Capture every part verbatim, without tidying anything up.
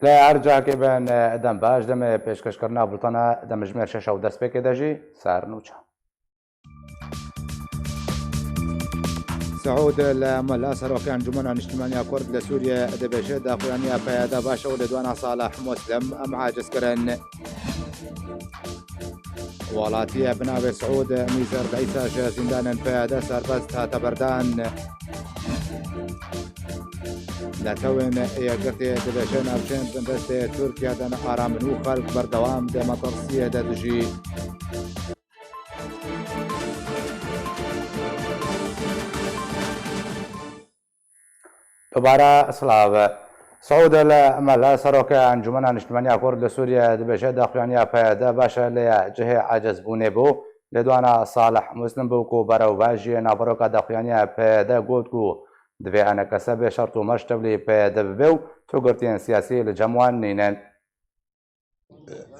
Li her cihekê bin, dem baş, demê pêşkêşkirina bultana demjimêr şeş û destpêkê de jî ser nûçe. Siûd li Mela Serokê Encûmena Niştimaniya Kurd li Sûriyê dibêje, daxuyaniya P Y D baş e û li dwana Salih Muslim em aciz kirin. Welatiyê bi navê Siûd Mîzer Îsa ji zîndanên P Y D serbest hate berdan. Netewên Yekgirtî dibêje navçeyên bindestê Tirkiye de ne aram in û xelk berdewam di metirsiyê de dijî. Dubare silav. Siûd El Mela, Serokê Encûmena Niştimaniya Kurd li Sûriyê dibêje, daxuyaniya P Y D baş e, lê cihê ecizbûnê bû. Lêdwana Salih Muslim bû ku berevajiya naveroka daxuyaniya P Y D got ku divê enekese bê şert û merc tevlî P Y D bibe û tu girtiyên siyasî li cem wan nînin.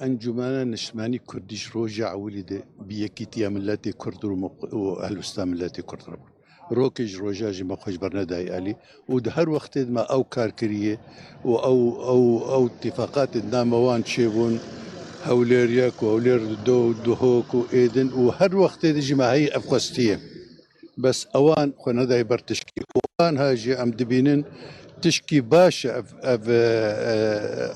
Encûmena Niştimanî Kurdî ji roja ewilî de bi yekîtiya miletê Kurd û muq-, û helwesta miletê Kurd re bû. Rokê ji roja jî me xwe ji ber nedayê alî û di her wextê de me ew kar kiriye û ew, ew, ew tîfaqatê di nava wan çêbûn, Hewlêr yek û Hewlêr du û Duhok û êdin û her wextê de jî me heyî ev xwestiye. Bes ewan xwe nedayê ber tişkî. Û anha jî em dibînin tişkî baş e ev, ev, e,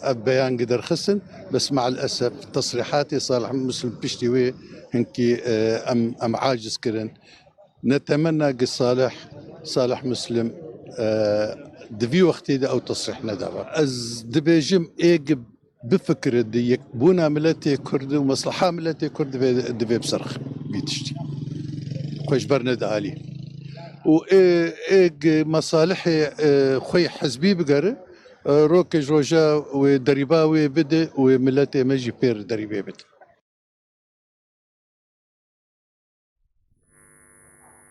ev beyangî derxistin. Bes me'el esef tesrîhatê Salih Muslim piştî wê hinkî, e, em, em aciz kirin. Ne temenna gi Salih, Salih Muslim, e, di vî wextê de ew tesrîh nedaba. Ez dibêjim ê gi bifikire di yekbûna miletê Kurd û mesleha miletê Kurd divê, divê bi ser vî tiştî. Xwe ji ber nede alî. Û ê, ê gi mesalihê, e, xwe yê hizbî bigere, e, rokê ji roja wê derîba wê bide û wê miletê me jî pê re derîbê bide.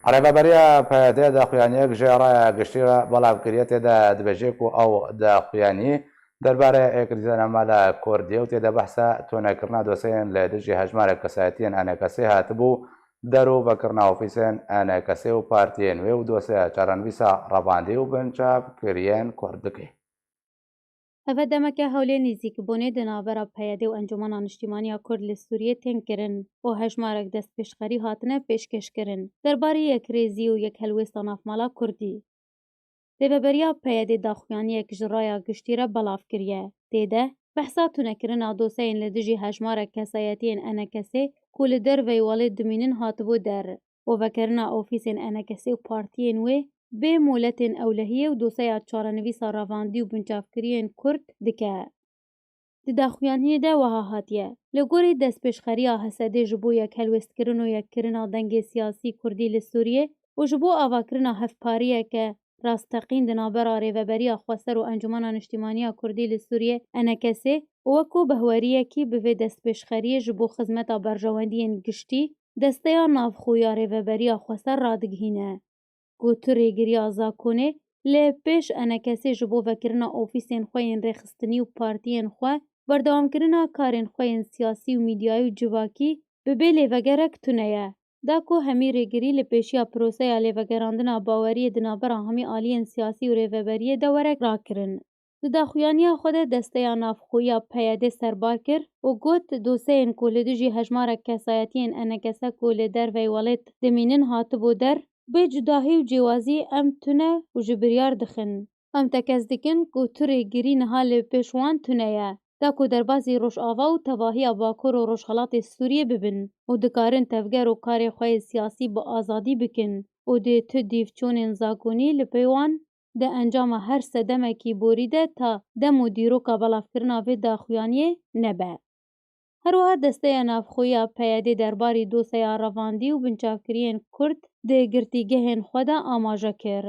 Rêveberiya P Y D daxuyaniyek ji raya giştî re belav kiriye, tê de dibêje ku ew daxuyanî derbarê êkirîzên mala Kurdî û tê de behsa tunekirina dosyeyên li dijî hejmarek kesayetiyên E N K S hatibû der û vekirina ofîsên E N K S û partiyên wê û dosyeya çarenivîsa revandî û binçavkiriyên Kurd dike. Eve demeke hewlê nêzîkbûnê di navbera P Y D û Encûmena Niştîmaniya Kurd li Sûriyê tên kirin û hejmarek destpêşxerî hatine pêşkêşkirin derbarê yekrêzî û yekhelwêsta navmala Kurdî. Rêveberiya P Y D daxuyaniyek ji raya giştî re belav kiriye. Tê de behsa tunekirina doseyên li dijî hejmarek kesayetiyên E N K S ku li derveyî welêt dimînin hatibû der û vegerina ofîsên E N K S û partiyên wê bê moletên ewlehiyê û doseya çarenivîsa revandî û binçavkiriyên Kurd dike. Di daxuyaniyê de wiha hatiye, li gorî destpêşxeriya H S D'ê ji bo yekhelwêstkirin û yekkirina dengê siyasî Kurdî li Sûriyê û ji bo avakirina hevpariyeke rasteqîn di navbera Rêveberiya Xweser û Encûmena Niştîmaniya Kurdî li Sûriyê, E N K S, û wekû behweriyekî bi vê destpêşxeriyê ji bo xizmeta berjewendiyên giştî, Desteya Navxwe ya Rêveberiya Xweser radigihîne ku tu rêgiriya zakonê li pêş E N K S'ê ji bo vekirina ofîsên xwe yên rêxistinî û partiyên xwe, berdewamkirina karên xwe yên siyasî û mîdyayî û civakî bi bê lêvegerek tune ye. Da ku hemî rêgirî li pêşiya proseya lêvegerandina baweriyê di navbera hemî aliyên siyasî û rêveberiyê de were rakirin. Di daxuyaniya xwe de Desteya Navxwe ya P Y D serbar kir û got, dosyeyên ku li dijî hejmarek kesayetiyên E N K S ku li derveyî welêt dimînin hatibû der, bê cudahî û cêwazî em tune û ji biryar dixin. Em tekez dikin ku tu rêgirî niha li pêş wan tune ye, da ku derbasî Rojava û tevahiya Bakur û Rojhelatê Sûriyê bibin û dikarin tevger û karê xwe yê siyasî bi azadî bikin û dê tu dîvçûnên zagonî li pey wan di encama her sedemekî borî de ta dem û dîroka belavkirina vê daxuyaniyê nebe. Her wiha Desteya Navxwe ya P Y D derbarî doseya revandî û binçavkiriyên Kurd di girtîgehên xwe de amaje kir.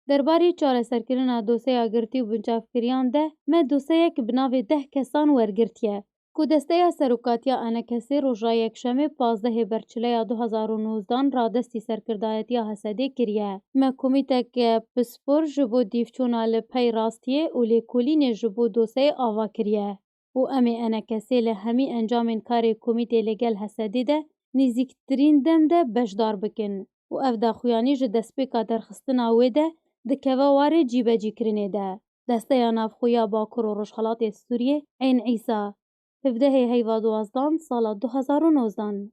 Derbarî çareserkirina doseya girtî û binçavkiriyan de me doseyek bi navê deh kesan wergirtiye, ku Desteya Serokatiya E N K S'ê roja Yekşemê pazdehê Berçileya du hezar û nozdan radestî serkirdayetiya H S D'ê kiriye. Me komîtek pispor ji bo dîvçûna li pey rastiyê û lêkolînê ji bo doseyê ava kiriye û em ê E N K S'ê li hemî encamên karê komîtê li gel H S D'ê de nêzîktirîn dem de beşdar bikin û ev daxuyanî ji destpêka derxistina wê de dikeve warê cîbecîkirinê de. Desteya Navxwe ya Bakur û Rojhelatê Sûriyê, Eyn Îsa, hevdehê heyva duwazdan sala du hezar û nozdan.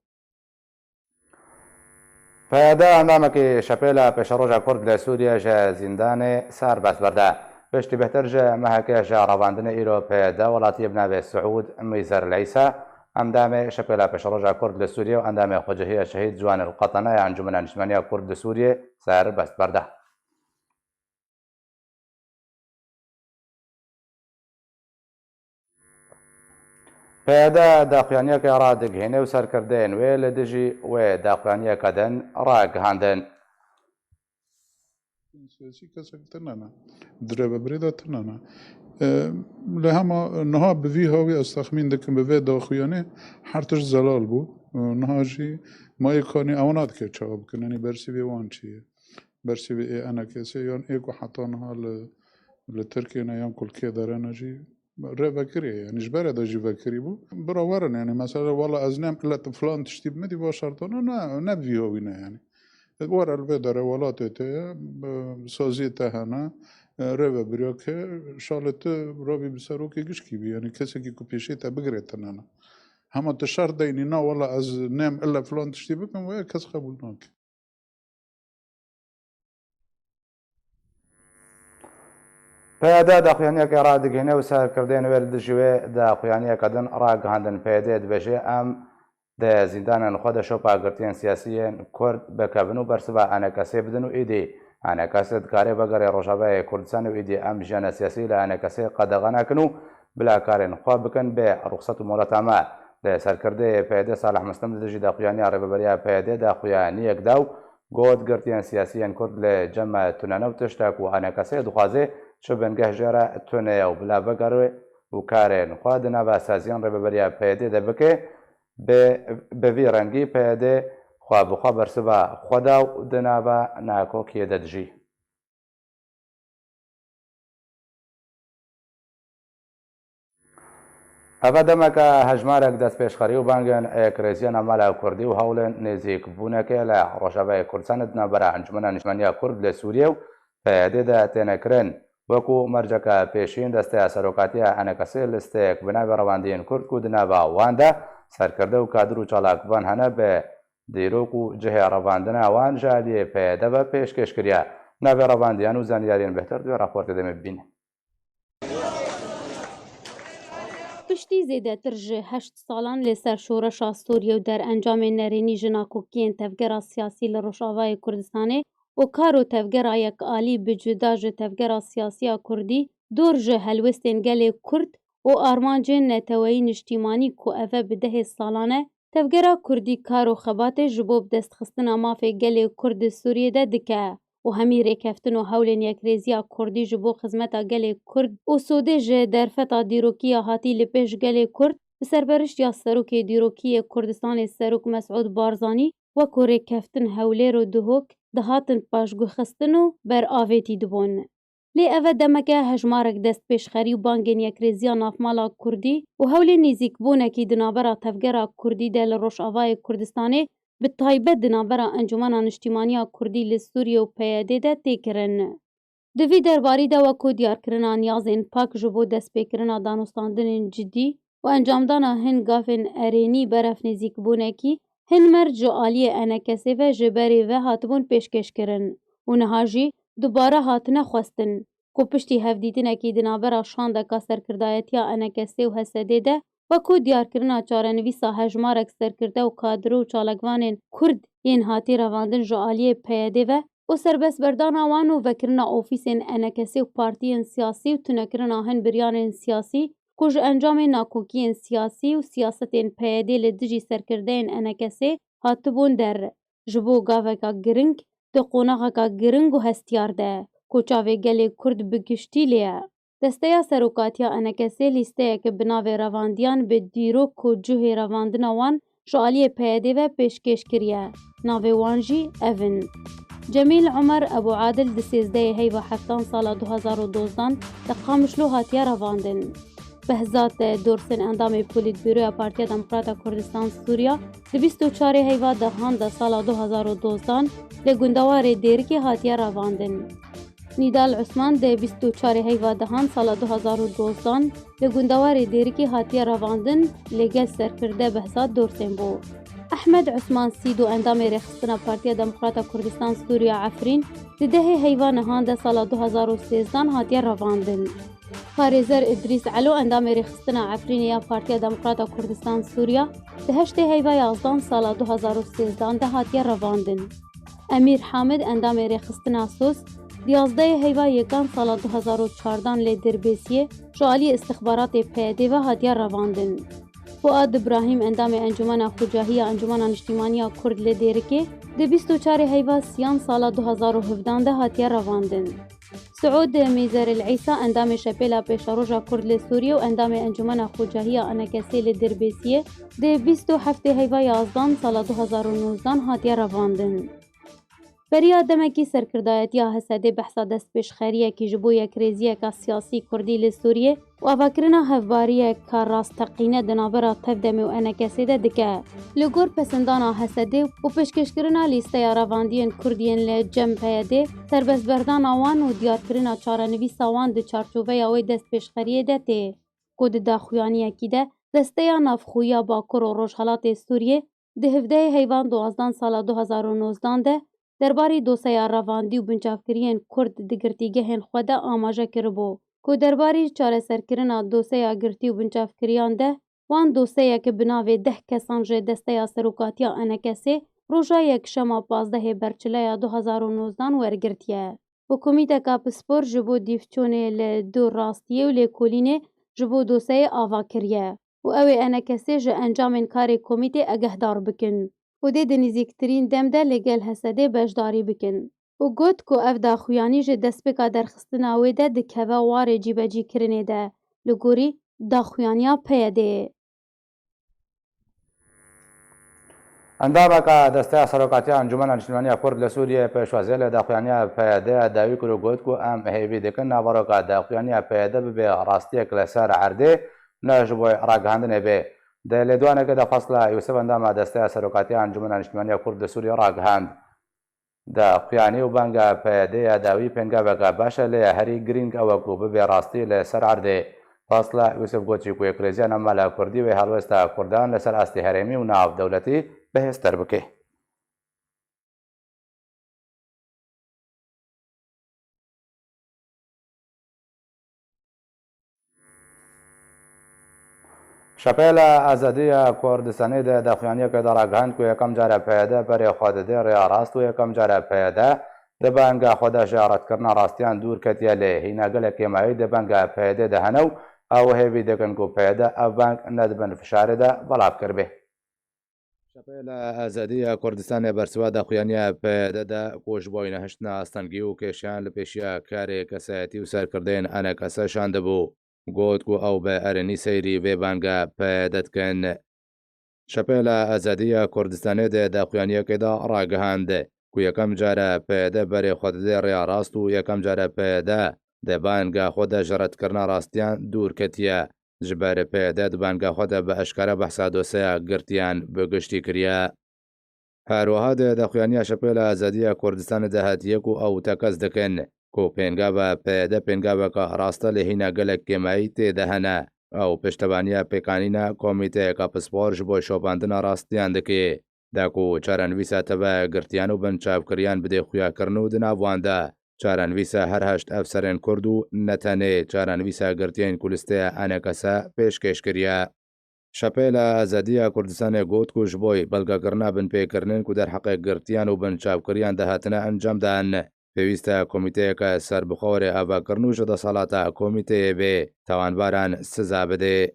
P Y D endamekî Şepêla Pêşeroja Kurd li Sûriyê ji zîndanê serbest berde. Piştî bêhtir ji mehekê ji revandinê îro P Y D welatiyê bi navê Siûd Mîzer Leysa, endamê Şepêla Pêşeroja Kurd li Sûriyê û endamê xwecihî ya Şehîd Ciwan El Qetene ya Encûmena Niştimaniya Kurd li Sûriyê serbest berde. P Y D daxuyaniyeke radigihîne û serkirdeyên wê li dijî wê daxuyaniyeke din ragihandin. Siyasî kesek tune ne. Di rêvebirê de tune ne. E, Lê hema niha bi vî hawî ez texmîn dikim bi vê daxuyanê her tişt zelal bû. E, niha jî ma yê kanî ewana dike çawa bikin, yanî bersîvê wan çi ye? Bersîvê ê E N K S yan ê ku heta niha li, li Tirkiyê ne yan ku li kê dere ne jî rê vekirî ye. Yanî ji berê de jî vekirî bû. Bira werin, yanî mesela wala ez nem ilet filan tiştî bi min dî va şertana ne, ne bi vî hawî ne yanî. Were li vê dere welatê te ye, bi saziyê te hene, rêvebiriya ke şalê tu rabî bi serokê gişkî bî. Yanî kesekî ku pêşê te bigirê tine ne. Hema tu şert deynî na wala ez nem ille filan tiştî bikim, wê kes qebûl nake. P Y D daxuyaniyeke radigihîne û serkirdeyên wê li dijî wê daxuyaniyeke din ragihandin. P Y D dibêje, em di zîndanên xwe de şopa girtiyên siyasî yên Kurd bikevin û bersiva E N K S'ê bidin û êdî E N K S dikare vegerê Rojavayê Kurdistanê û êdî em jiyana siyasî li E N K S'ê qedexe nekin û bila karên xwe bikin bê ruxset û moleta me. Li serkirdeyê P Y D Salih Muslim di dijî daxuyaniya rêveberiya P Y D daxuyaniyek da û got, girtiyên siyasî yên Kurd li cem me tune ne û tişta ku E N K S dixwaze çi bingeh jê re tune ye û bila vegere û karên xwe di nava saziyên rêveberiya P Y D de bike, bi, bi vî rengî P Y D xwe bi xwe bersiva xwe da û di nava nakokiyê de dijî. Eve demeke hejmarek destpêşxerî û bangên yekirêziya navmala Kurdî û hewlên nêzîkbûnekê li Rojavayê Kurdistanê di navbera Encûmena Niştimaniya Kurd li Sûriyê û P Y D de têne kirin. Wekû merceke pêşîn, Desteya Serokatiya E N K S'ê listeyek bi navê revandiyên Kurd ku di nava wan de serkirde û kadir û çalakvan hene, bi dîrok û cihê revandina wan ji aliyê P Y D ve pêşkêş kiriye. Navê revandiyan û zanyariyên bêhtir di wê raportê de me bibînin. Piştî zêdetir ji heşt salan li ser şoreşa Sûriyê û derencamên nerênî ji nakokiyên tevgera siyasî li Rojavayê Kurdistanê û karo tevgera yekalî bi cuda ji tevgera siyasî ya Kurdî dor ji helwestên gelê Kurd û armancên neteweyî niştîmanî ku eve bi dehê salan e, tevgera Kurdî kar û xebatê ji bo bi destxistina mafê gelê Kurd di Sûriyê de dike û hemî rêkeftin û hewlên yekrêziya Kurdî ji bo xizmeta gelê Kurd û sodê ji derfeta dîrokî ya hatî li pêş gelê Kurd bi serperiştiya Serokê Dîrokî yê Kurdistanê Serok Mesûd Barzanî wekû rêkeftin Hewlêr û Duhok dihatin paşguhxistin û beravêtî dibûn. Lê eve demeke hejmarek destpêşxerî û bangên yekrêziya navmala Kurdî û hewlên nêzîkbûnekî di navbera tevgera Kurdî de li Rojavayê Kurdistanê, bi taybet di navbera Encûmena Niştîmaniya Kurdî li Sûriyê û P Y D de tê kirin. Di vî derbarî de wekû diyarkirina niyazên pak ji bo destpêkirina danûstandinên cidî û encamdana hin gavên erênî berevnêzîkbûnekî hin merc ji aliyê E N K S'ê ve ji berê ve hatibûn pêşkêşkirin û niha jî dubare hatine xwestin ku piştî hevdîtinekî di navbera şandeka serkirdayetiya E N K S'ê û H S D'ê de, wekû diyarkirina çarenivîsa hejmarek serkirde û kadro û çalakvanên Kurd yên hatî revandin ji aliyê P Y D ve û serbestberdana wan û vekirina ofîsên E N K S'ê û partiyên siyasî û tunekirina hin biryanên siyasî ku ji encamê nakokiyên siyasî û siyasetên P Y D li dijî serkirdeyên E N K S'ê hatibûn der, ji bo gaveka giring di qonaxeka giring û hestiyar de ku çavê gelê Kurd bi giştî lê ye. Desteya Serokatiya E N K S'ê lîsteyeke bi navê revandiyan bi dîrok û cihê revandina wan ji aliyê P Y D ve pêşkêş kiriye. Navê wan jî ev in: Cemîl Omer Ebû Adil di sêzdehê heyva heftan sala du hezar û dozdan li Qamişlo hatiye revandin. Behzat Dorsin endamê Polîtbûroya Partiya Demokrata Kurdistan Sûriya di bîst û çarê heyva dehan de sala du hezar û dozdan li gundewarê Dêrikê hatiye revandin. Nîdal Usman di bîst û çarê heyva dehan sala du hazar û dozdan li gundewarê Dêrikê hatiye revandin, lê gel serkirde Behzat Dorsên bû. Ehmed Usman Sîdo endamê rêxistina Partiya Demokrata Kurdistan Sûriya Efrîn di dehê heyva nihan de sala du hazar û sêzdan hatiye revandin. Parêzer Idrîs Elo endamê rêxistina Efrînê ya Partiya Demokrata Kurdistan Sûriya di heştê heyva yazdan sala du hazar û sêzdan de hatiye revandin. Emîr Hamid endamê rêxistina Sos di yazdehê heyva yekan sala du hazar û çardan lê Dirbêsiyê ji aliyê istixbaratê P Y D ve hatiye revandin. Fuad Ibrahîm endamê Encûmena Xucahiya Encûmena Niştîmaniya Kurd li Dêrikê di bîst û çarê heyva siyan sala du hazar û hevdan de hatiye revandin. Siûd Mîzeril Îsa endamê Şepêla Pêşeroja Kurd li Sûriyê û endamê Encûmena Xucahiya Enekesê li Dirbêsiyê di bîst û heftê heyva yazdan sala du hazar û nozdan hatiye revandin. Beriya demekî serkirdayetiya H S D'ê behsa destpêşxeriyekî ji bo yekrêziyeke siyasî kurdî li Sûriyê û avakirina hevbariyeke rasteqîne di navbera Tevdemê û Enekesê de dike. Li gor pesindana H S D û pêşkêşkirina lîsteya revandiyên kurd yên li cem P Y D, serbestberdana wan û diyarkirina çarenivîsa wan di çarçoveya wê destpêşxeriyê de tê, ku di daxuyaniyekî de Desteya Navxweyiya Bakur û Rojhelatê Sûriyê di hevdehê heyvan duwazdan sala du hazar û nozdan de derbarî doseya revandî û binçavkiriyên kurd di girtîgehên xwe de amaje kiribû, ku derbarî çareserkirina doseya girtî û binçavkiriyan de wan doseyeke bi navê deh kesan ji Desteya Serokatiya Enekesê roja Yekşema pazdehê Berçileya du hazar û nozdan wergirtiye. Û komîteka pispor ji bo dîvçûnê li dûr rastiyê û lêkolînê ji bo doseyê ava kiriye û ew ê Enekesê ji encamên karê komîtê egehdar bikin û dê di nîzîktirîn dem de li gel H S D'ê beşdarî bikin û got ku ev daxuyanî ji destpêka derxistina wê de dikeve warê cîbecîkirinê de li gorî daxuyaniya P Y D'ê. Endameka Desteya Serokatiya Encûmena Niştîmaniya Kurd li Sûriyeyê pêşwaziyê li daxuyaniya P Y D dawî kir û got ku em hêvî dikin naveroka daxuyaniya P Y D bibe rastiyek li ser erdê, ne ji bo ragihandinê be. Di lêdwanekê de Fasla Yûsif endama Desteya Serokatiya Encûmena Niştîmaniya Kurd li Sûriyê ragihand. Daxuyanî û banga P Y D ya dawî pêngaveke baş e, lê ya herî girîng ew e ku bibe rastî li ser erdê. Fasla Yûsif got jî ku yekrêziya navmala kurdî wê helwesta kurdan li ser astê herêmî û navdewletî bihêztir bike. Şepêla Azadiya Kurdistanê di daxuyaniyekê de ragihand ku yekem care P Y D berê xwe dide rêya rast û yekem care P Y D di banga xwe de ji redkirina rastiyan dûr ketiye, lê hîna gelek kêmayî di banga P Y D de hene û ew hêvî dikin ku P Y D ev bang ne di bin fişarê de belav kiribe. Şepêla Azadiya Kurdistanê bersiva daxuyaniya P Y D de ku ji bo nehiştina astengî û kêşeyan li pêşiya karê kesayetî û serkirdeyên enekese şandibû, got ku ew bi erênî seyrî vê banga P Y D dikin. Şepêla Azadiya Kurdistanê di daxuyaniyekê de ragihand ku yekem care P Y D berê xwe dide rêya rast û yekem care P Y D di banga xwe de ji redkirina rastiyan dûr ketiye. Ji ber P Y D di banga xwe de bi eşkere behsa doseya girtiyan bi giştî kiriye. Her wiha di daxuyaniya Şepêla Azadiya Kurdistanê de hatiye ku ew tekez dikin ku pêngava P Y D pêngaveke rast e, lê hîna gelek kêmayî tê de hene. Ew piştevaniya pêkanîna komîteyeke pispor ji bo şopandina rastiyan dike. De ku çarenivîsa teve girtiyan û binçavkiriyan bidê xuyakirin û di nav wan de çarenivîsa her heşt efserên Kurd û ne tenê çarenivîsa girtiyên ku listeya enekese pêşkêş kiriye. Şepêla Azadiya Kurdistanê got ku ji bo belgekirina binpêkirinên ku derheqê girtiyan û binçavkiriyan de hatine encamdan, pêwîst e komîteyeke serbixwe were avakirin û ji desthilata komîteyê bê tawanbaran siza bidê.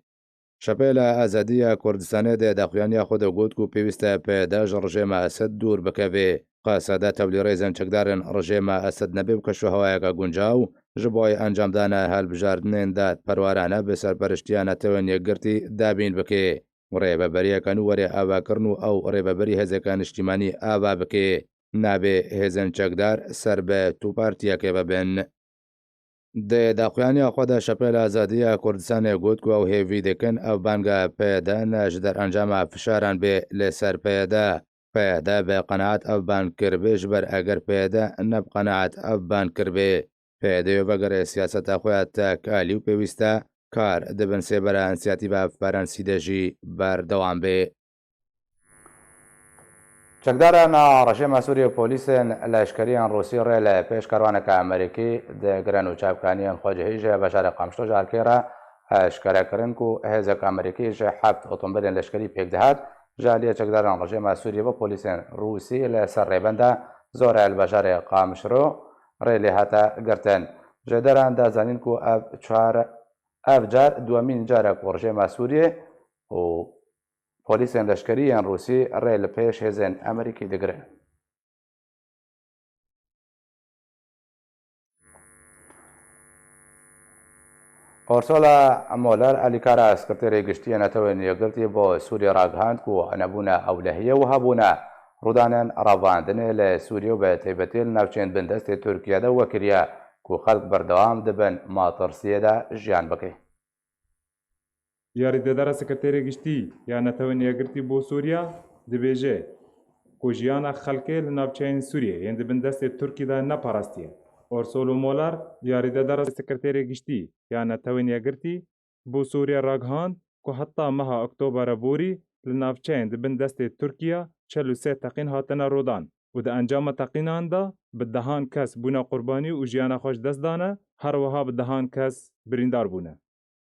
Şepêla Azadiya Kurdistanê di daxuyaniya xwe de got ku pêwîst e P Y D ji rejêma Esed dûr bikeve. Qesede tevlîrêzên çekdarên rejêma Esed nebe bi keşûhewayeke guncaw ji bo encamdana hilbijardinên dadperwerane bi serperiştiya Netewên Yekgirtî dabîn bike. Rêveberiyeke nû were avakirin û ew rêveberî hêzeke niştîmanî ava bike. Nabê hêzên çekdar ser bi tu partiyekê ve bin. Di daxuyaniya xwe de Şepêla Azadiya Kurdistanê got ku ew hêvî dikin ev banga P Y D ne ji derencama fişaran bê li ser P Y D. P Y D bi qenaet ev bang kiribe, ji ber eger P Y D ne bi qenaet ev bang kiribe, P Y D û vegerê siyaseta xwe ya tek alî û pêwîst e kar di bin sêbera însiyatîva Ferensî de jî berdewam bê. Çekdarên rejîma Sûriyê û polîsên leşkerî yên Rûsî rê li pêş karwaneke Amerîkî digirin û çavkaniyên xwecihî ji bajarê Qamişlo ji alkê re eşkere kirin ku hêzek Amerîkî ji heft otomobîlên leşkerî pêk dihat, ji aliyê çekdarên rejîma Sûriyê ve polîsên Rûsî li ser rêbenda Zore li bajarê Qamişlo rê lê hate girtin. Ji daran da zanîn ku ev çar, ev car duwemîn car e ku rejîma Sûriyê û polîsên leşkerî yên Rûsî rê li pêş hêzên Amerîkî digirin. Ursula Mueller, alîkara Sekreterê Giştî yê Netewên Yekgirtî bo Sûriyê ragihand ku nebûna ewlehiyê û hebûna rûdanên revandinê li Sûriyê û bi taybetî li navçeyên bindestê Tirkiye de wekiriye ku xelk berdewam dibin matirsiyê de jiyan bike. Yarîdedara Sekreterê Giştî ya Netewên Yekgirtî bo Sûriya dibêje ku jiyana xelkê li navçeyên Sûriyê yên di bin destê Tirkî de ne parastiye. Ursula Mueller, yarîdedara Sekreterê Giştî ya Netewên Yekgirtî bo Sûriye ragihand ku heta meha Oktobera borî li navçeyên di bin destê Tirkiye çel û sê teqîn hatine rûdan û di encama teqînan de bi dehan kes bûne qurbanî û jiyana xwe ji dest dane, her wiha bi dehan kes birîndar bûne.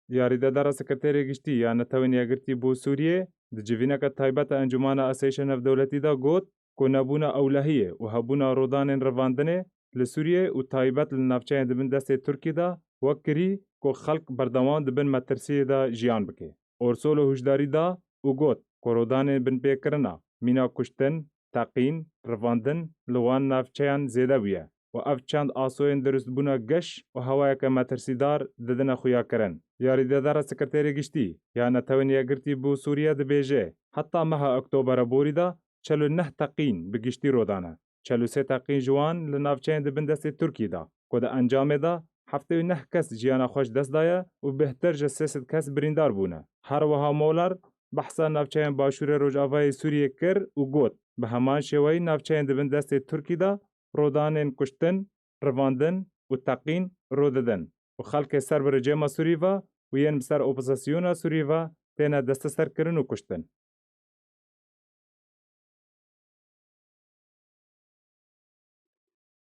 Yarîdedara Sekreterê Giştî ya Netewên Yekgirtî bo Sûriyê di civîneke taybet a Encûmana Asayîşa Navdewletî de got ku nebûna ewlehiyê û hebûna rûdanên revandinê li Sûriyê û taybet li navçeyên di bin destê Tirkî de wek kirî ku xelk berdewam di bin metirsiyê de jiyan bike. Ursula hişdarî da û got ku rûdanên binpêkirina mîna kuştin, teqîn, revandin li wan navçeyan zêde bûye û ev çend asoyên dirustbûna geş û hewayeke metirsîdar didine xuyakirin. Yarîdedara Sekreterê Giştî ya Netewên Yekgirtî bo Sûriye dibêje, heta meha Oktobera borî de çel û neh teqîn bi giştî rûdane. Çel û sê teqîn ji wan li navçeyên di bin destê Tirkî de, ku di encamê de heftê û neh kes jiyana xwe ji dest daye û bêhtir ji sê sed kes birîndar bûne. Her wiha Molar behsa navçeyên Başûrê Rojavayê Sûriyê kir û got, bi heman şêweyî navçeyên di bin destê Tirkî de rûdanên kuştin, rivandin û teqîn rû didin û xelkê ser bi rejîma Sûrî ve û yên bi ser opozisyona Sûrî ve têne desteserkirin û kuştin.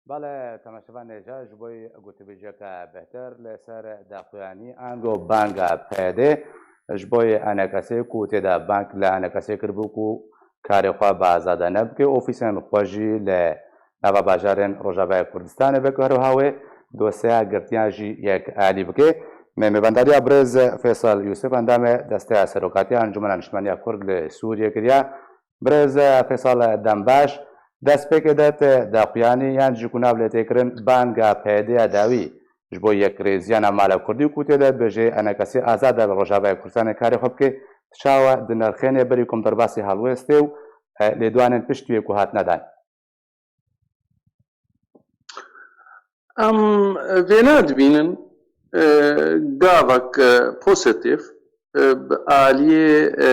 Bale, temaşevanê, ja ji bo gotibêjiyeke bêhtir li ser daxuyanî ango banga P Y D, ji bo enekesê ku tê de bang li enekesê kiribû ku karê xwe bi azade nebike, ofîsên xwe jî li nava bajarên Rojavayê Kurdistanê veke, her wiha wê dosyeya girtiyan jî yek alî bike. Me mêvandariya birêz Feysal Yûsif, endamê Desteya Serokatiya Encûmena Niştimaniya Kurd li Sûriyê kiriye. Birêz Feysal, dembaş. Destpêkê de te daxuyanî yan jî ku nav lê tê kirin banga P Y D ya dawî ji bo yekrêziyana mala Kurdî ku tê de dibêje enekesê azad e li Rojavayê Kurdistanê karê xwe bike, çawa dinirxêne berî ku em derbasî helwêstê û, e, lêdwanên piştî wê ku hatine dan? Em vêna dibînin, e, gavek, e, pozîtîf, e, bi aliyê, e,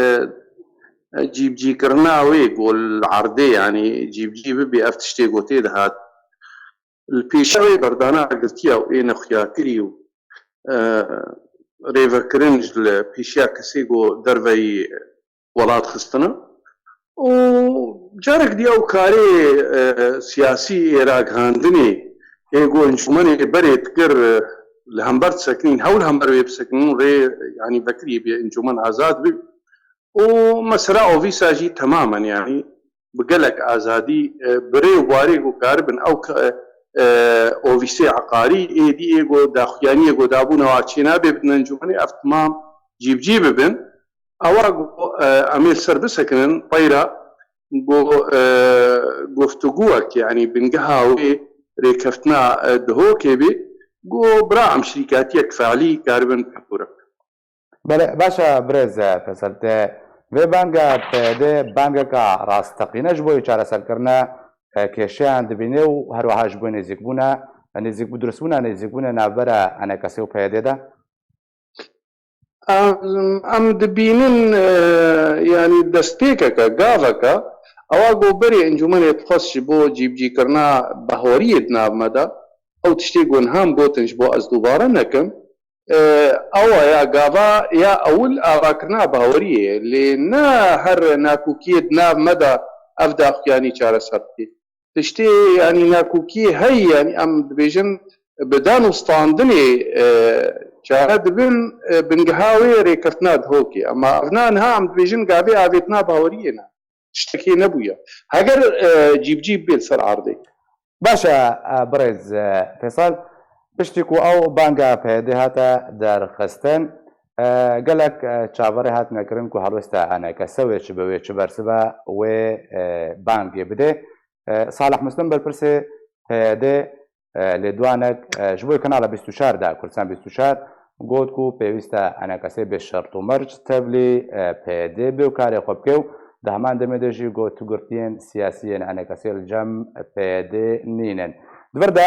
cîbicîkirina wê ku li erdê, yanî cîbicî bibe ev tiştê ku tê dihat. Li pêşiya wê berdana agirtiya û ê nexuyakirî û, e, rêvekirin ji li pêşiya kesê ku derveyî welat xistine. Û carek diya ew karê, e, siyasî ê ragihandinê ê ku encûmenê berê dikir, e, li hember disekinîn, hewl hember wê bisekinîn, rê, yanî vekirî bê encûmen azad bê. Û mesela ovîsa jî temamen, yanî bi gelek azadî, e, bi rê û warê ku karibin ew ke-, e, ovîsê eqarî êdî ê ku daxuyaniyê ku dabûne wa çênabe bidin encûmenê, ev temam cîbicî bibin. Ewa ku, e, em ê li ser bisekinin, peyra ku, e, guftugûyek, yanî bingeha wê rêkeftina, e, Dihokê bê, ku bira em şirîkatiyek fe'lî karibin pêxûre bikin. Belê, baş e, birêz Feysel, te vê banga P Y D bangeka rasteqîne ji bo çareserkirina, e, kêşeyan dibîne û her wiha ji bo nêzîkbûna, nêzîkbû-, durustbûna nêzîkbûna navbera enekesê û P Y D de? Em, em dibînin, e, yanî destpêkeke, gaveke, ewa ku berê encûmenê dixwest ji bo cîbicîkirina bahoriyê di nav me de, Ew tiştê ku niha em gotin ji bo ez dubare nekim, e, ew e ya gava ya ewil avakirina baweriyê ye. Lê ne her nakokiyê di nav me de ev daxuyanî çareser dike. Tiştê, yanî nakokiyê heye, yanî em dibêjin bi dan û standinê, e, çare dibin, e, bingeha wê rêkeftina Dihokê. Ema evna niha em dibêjin gavê avêtina baweriyê ne. Tiştekê nebûye. Heger, e, cîbicî bibê li ser erdê. Baş e, e, birêz, e, Fêsal, piştî ku ew banga P Y D'ê hate derxistin, e, gelek, e, çaverê hatine kirin ku helwesta enekese wê çi be, wê çi bersive, wê, e, bangê bidê. E, Salih Muslim, berpirsê P Y D'ê, e, lêdwanek, e, ji bo Kanala bîst û çar de, Kurdistan bîst û çar, got ku pêwîst e enekesê bê şert û merc tevlî, e, P Y D'ê bê û karê xwe bike û di heman demê de jî got tu girtiyên siyasî yên enekesê li cem P Y D'ê nînin. Di vir de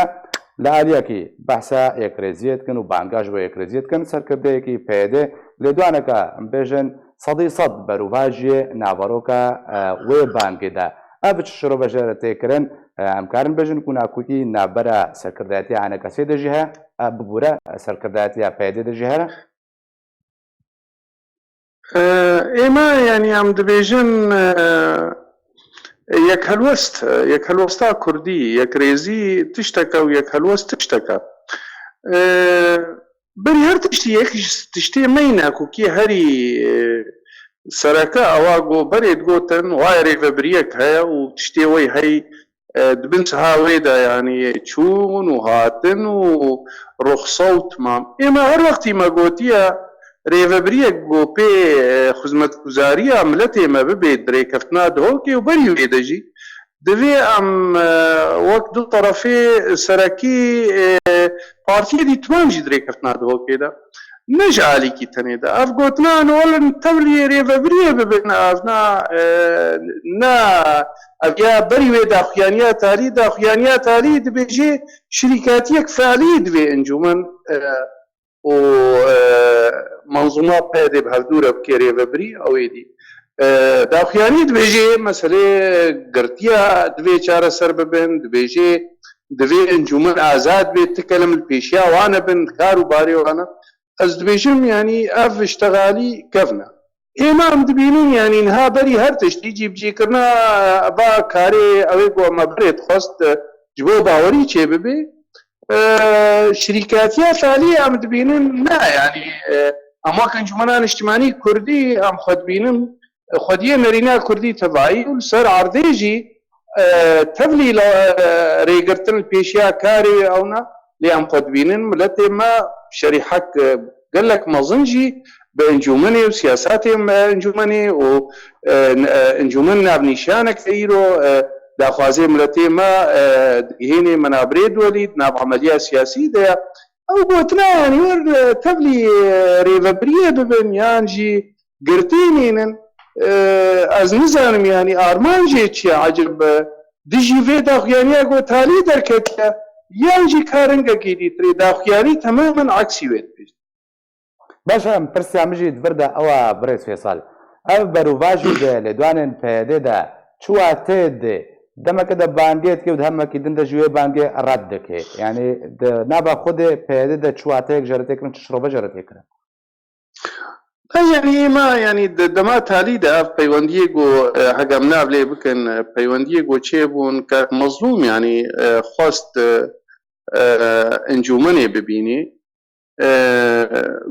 li aliyekî behsa yekrêziyê dikin û banga ji bo yekrêziyê dikin, serkirdeyekî P Y D'ê lêdwaneke em bêjin sedî sed berovajiyê naveroka, e, wê bangê de. Ev çi şirove jê re tê kirin? E, em karin bêjin ku nakokî navbera serkirdayetiya enekesê de jî heye, e, bibûre, e, serkirdayetiya P Y D'ê de jî heye? E, ême, yanî em dibêjin, e, yekhelwest, yekhelwesta kurdî, yekrêzî tişteke û yekhelwest tişteke. E, Berî her tiştî yek ji tiştê me yî nakokiyê herî, e, sereke ewa ku berê digotin, wayê rêvebiriyek heye û tiştê wey hey, e, di bin siha wê de, yanî çûn û hatin û ruxsa û timam. Ême her wextî me gotiye, rêvebiriyek ku pê, e, xizmetguzariya miletê me bibê di rêkeftina Dihokê û berî wê de jî, divê em, e, wek du terefê serekî, e, partiyê dî timam jî di rêkeftina Dihokê de. Ne ji alîkî tenê de. Ev gotina, "Welin tevliyê rêvebiriyê bibin", ev na, e, na, ev ya berî wê daxuyaniya talî, daxuyaniya talî dibêjê şirîkatiyek fealî divê encûmen, e, û, e, menzûma P Y D'ê bi hevdû re bike rêvebirî, ew ê dî. E, daxuyanî dibêjê meselê girtiya divê çareser bibin, dibêjê divê encûmen azad bê, ti kelim li pêşiya wan e bin, kar û barê wan e. Ez dibêjim, yanî ev iştexalî kevn e. Êma em dibînin, yanî niha berî her tiştî cîbicîkirina va karê ew ê ku me berê dixwest, e, ji bo bawerî çêbibe, e, şirîkatiya talî em dibînin, ne, yanî, e, em wek encûmena niştimanî kurdî em xwe dibînin, e, xwediyê nerîna kurdî tevayî û li ser erdê jî, e, tevlî la, e, rêgirtin li pêşiya karê ew ne, lê em xwe dibînin, miletê me şerîhek, e, gelek mezin jî bi encûmenê û siyasatê me encûmenê û, e, n-, e, encûmen navnîşaneke îro, e, daxwazê miletê me, e, digihênê menabirê duwelî di nav emeliya siyasî de ye. Ew gotina, yanî wer, e, tevlî, e, rêvebiriyê bibin yan jî girtî nînin. E, ez nizanim, yanî armanjê çi ye ecib, e, dijî vê daxuyaniya ku talî derketiye yan jî karingekî dîtirê daxuyanî temamen eksî wê dibêjin. Baş e, em pirsiya min jî di vir de ew e, birêz Fêsal. Ev berovajî di lêdwanên P Y D'ê de çi wateyê didê? Demeke de bangê dike û di hemekî din de jî wê bangê red dike. Yanî di nava xwe de P Y D'ê de çi wateyek jê re tê kirin, çi şirove jê re tê kirin? E, yanî êma, yanî di dema talî de ev peywendiyê ku, e, hege em nav lê bikin, e, peywendiyê ku çêbûn, kak Mezlûm, yanî, e, xwest, e, e, encûmenê bibînî. E,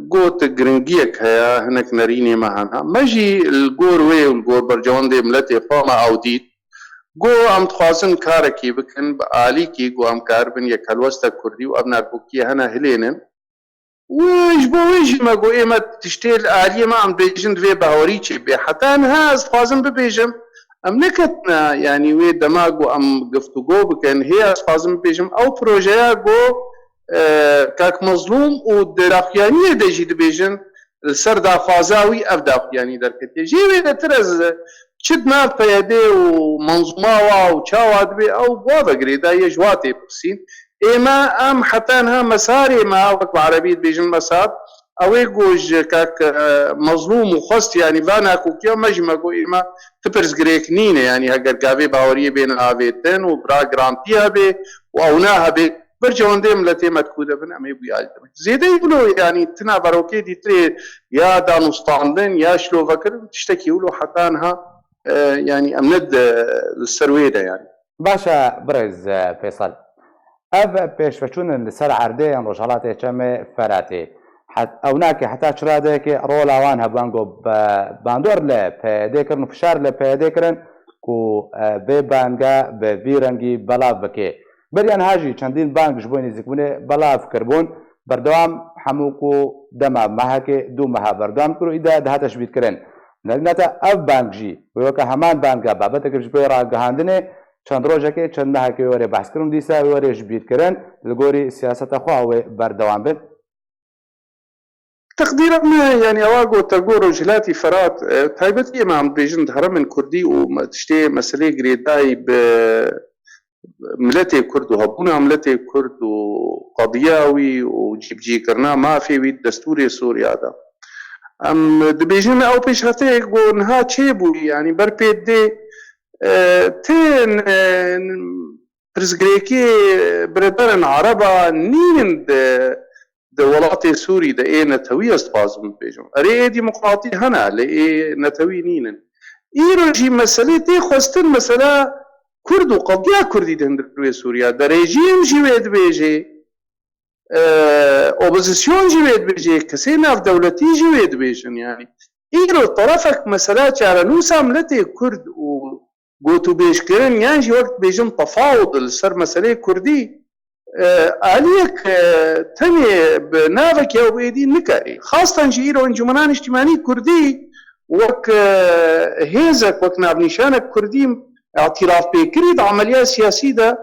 got giringiyek heye, hinek nerînê me hene. Me jî li gor wê û li gor berjewendê miletê xwe me ew dît. Got em dixwazin karekî bikin bi alîkî ku em karibin yek helwesta kurdî û ev nakokiye hene hilênin. Û ji bo wê jî me got ê me tiştê li aliyê me em dibêjin divê bawerî çêbê. Heta niha ez dixwazim bibêjim, em neketine, yanî wê dema ku em giftûgo bikin, hê ez dixwazim bibêjim, ew projeya ku, e, kak Mezlûm û di daxuyaniyê de jî dibêjin, li ser daxwaza wî ev daxuyanî derketiye. Jê wê de tir ez çi di nav P Y D û menzûma wa û çawa dibê ew wa ve girêdayî ye, ji wa tê bipirsîn. Ê me, em heta niha mesarê me, wek bi erebî dibêjin mesar, ew ê ku ji kak, e, Mezlûm û xwest, yanî va nakokiya me jî me got ê me ti pirsgirêk nîne, yanî heger gavê baweriyê bêne avêtin û bira girantiya bê û ewna hebê, Ber cewendê miletê me ku de bin, em ê bûyayî de bin. Zêdeyî wilo, yanî tina verokê dîtirê ya danûstandin, ya şilovekirin, tiştekî wilo heta niha, e, yanî em ne di, li ser wê de yanî. Baş e, birêz, e, Fêsal. Ev pêşveçûn in li ser erdê yên Rojhelatê Çemê Feratê. Het-, ew nake heta çi radeyekê rola wan hebû, ango be-, bandor li P Y D kirin û fişar li P Y D kirin ku, e, vê banga bi vî rengî belav bike. Beriya niha jî çendîn bang ji bo nêzîkbûnê belav kiribûn. Berdewam hemû ku dema mehekê, du meha berdewam kir û îde dihate jibîrkirin. Nerîna te ev bang jî wê weke heman banga babeteke ji bo ragihandinê, çend rojekê, çend mehekê wê were behs kirin û dîsa wê were jibîrkirin, li gorî siyaseta xwe wê berdewam bin. Teqdîra me, yanî ewa ku te got Rojhilatî Ferat, e, taybetî em em dibêjin di herêmên Kurdî û me-, tiştê meselê girêdayî bi miletê Kurd û hebûna miletê Kurd û qediya wî û cîbicîkirina mafê wî di destûrê Sûriya de. Em dibêjin ew pêşhateyek ku niha çêbûyî, yanî ber pê dê, e, tên, e, pirsgirêkê biredarên Ereba nînin di, di welatê Sûrî de ê netewî, ez dixwazim bibêjim. Erê, ê demokratî hene, lê ê netewî nînin. Îro jî meselê tê xwestin, mesela Kurd û qediya Kurdî di hundir wê Sûriya de. Rejîm jî wê dibêjê, e, opozîsyon jî wê dibêjê, kesê navdewletî jî wê dibêjin, yanî. Îro terefek mesela çarenûsa miletê Kurd û gotûbêjkirin yan jî wek dibêjin tefawud li ser meseleyê Kurdî, e, aliyek, e, tenê bi navekî ew êdî nikarî. Xastan jî îro Encûmena Niştimanî Kurdî wek, e, hêzek, wek navnîşanek Kurdî îtirafpêkirî di emeliya siyasî de